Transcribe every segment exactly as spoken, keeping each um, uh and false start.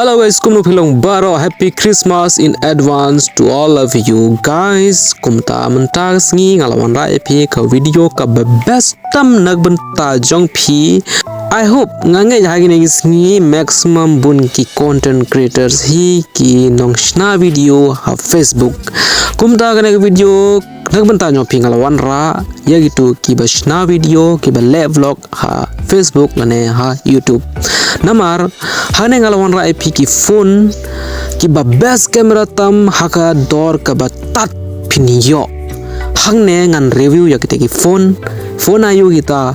Hello guys, kumno phi long baroh, happy Christmas in advance to all of you guys. Kumta mynta ka sngi nga la wanrah ïa phi ka video kaba best tam na ka bynta jong phi. I hope, nga ngeit ha kine ki sngi maximum bun ki content creators hi ki nongshna video ha Facebook. Kumta kane ka video na ka bynta jong phi nga la wanrah ïa kito kiba shna video, kiba leh vlog ha Facebook lane ha YouTube. Namar hangne nga la wanrah ïa phi ki phone kiba best camera tam ha ka dor kaba tad phin ïoh. Hangne ngan review ïa kita ki phone. Phone aïu kita,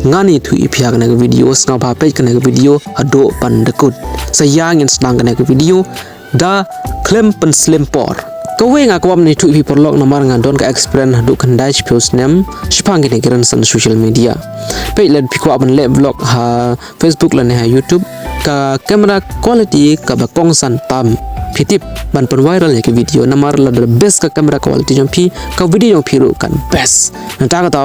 ngan ïathuh ïa phi ha kane ka video. Sngewbha peit kane ka video haduh ban da kut. Sa ïa ngin sdang kane ka video da khlem pynslem por. Kawei nga kwah ban ïathuh ïa phi paralok namar nga don ka experience haduh khyndai shiphew snem shaphang kine ki rynsan social media. Peit, lada phi kwah ban leh vlog ha Facebook lane ha YouTube, ka camera quality kaba kongsan tam. Phi tip, ban pynviral ïa ki video namar lada best ka camera quality jong phi, ka video jong phi ruh kan best. Nangta kata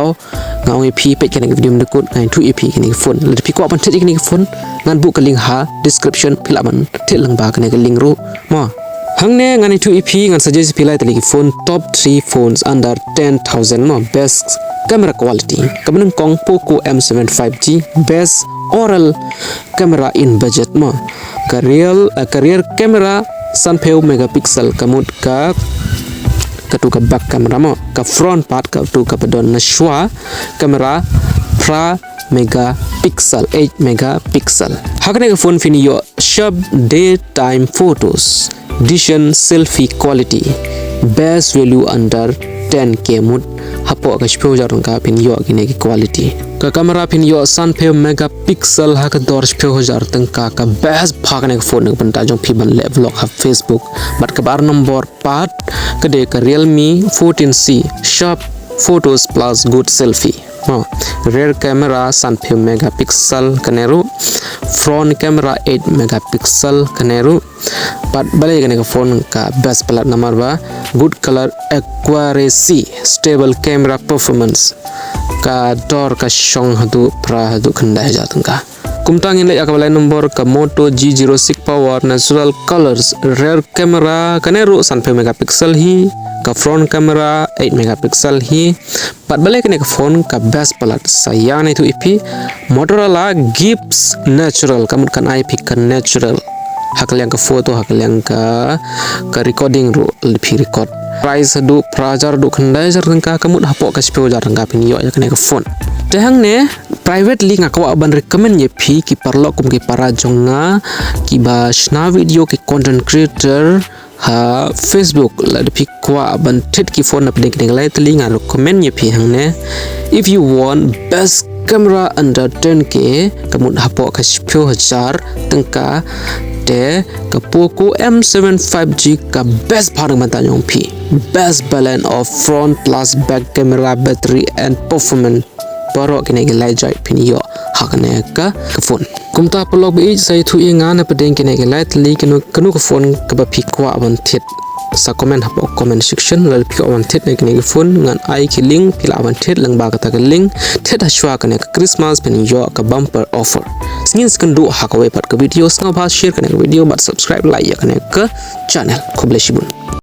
nga ong ïa phi peit kane ka video mynta kut, ngan ïathuh ïa phi kine ki phone. Lada phi kwah ban thied ïa kine ki phone, ngan buh ka link ha description, phi lah ban thied lyngba kane ka link ruh. Mo. Hangne ngan ïathuh ïa phi, ngan suggest ïa phi lai tylli ki phone, top three phones under ten thousand mo, best camera quality. Kaba nyngkong Poco M seven five G, best overall camera in budget mo. Ka rear, eh, ka rear camera sanphew megapixel, ka mut ka, katu ka back camera mo. Ka front part katu kaba don na shuwa, camera phra megapixel, eight megapixel. Ha kane ka phone phin ïoh sharp daytime photos, decent selfie quality, best value under ten K, mut hapoh ka shiphew hajar tyngka phin ïoh kine ki quality. Ka camera phin ïoh sanphew megapixel ha ka dor shiphew hajar tyngka, ka best bha kane ka phone na ka bynta jong phi ban leh vlog ha Facebook. Bad kaba ar nombor pat ka dei ka Realme fourteen C, sharp photos plus good selfie. Oh, rear camera sanphew megapixel kane ruh, front camera eight megapixel kane ruh. Bad balei kane ka phone ka best palat namar ba good color accuracy, stable camera performance. Ka dor ka shong haduh phra haduh khyndai hajar tyngka. Kumta ngin leit ïa kaba lai nombor ka Moto G zero six Power natural colors, rear camera kane ruh sanphew megapixel hi, ka front camera eight megapixel hi. Bad balei kane ka phone ka best palat, sa ïa ngan ïathuh ïa phi, Motorola Gibbs natural, ka mut kan ai ïa phi ka natural ha ka liang ka photo, ha ka liang ka, ka recording ruh lada phi record. Price haduh phra hajar haduh khyndai hajar tyngka, ka mut hapoh ka shiphew hajar tyngka phin ïoh ïa kane ka phone. Te hangne privately nga kwah ban recommend ïa phi ki paralok kum ki para jong nga kiba shna video, ki content creator ha Facebook, lada phi kwah ban thied ki phone na pdeng kine ki lai tylli, nga recommend ïa phi hangne. If you want best camera under ten K, ka mut hapoh ka shiphew hajar tyngka, te ka Poco M seven five G ka best bha na ka bynta jong phi. Best balance of front plus back camera, battery and performance. Baroh kine ki lai jait phin ïoh ha kane ka, ka phone. Kumta paralok ba ïeit, sa ïathuh ïa nga na pdeng kine ki lai tylli, kano, kano ka phone kaba phi kwah ban thied. Sa comment hapoh comment section, lada phi kwah ban thied na kine ki phone, ngan ai ki link, phi lah ban thied lyngba kata ka link. Thied ha shuwa kane ka Christmas phin ïoh ka bumper offer. Ngin sa ïakynduh ha kawei pat ka video, sngewbha share kane ka video bad subscribe, like ïa kane ka channel. Khublei shibun.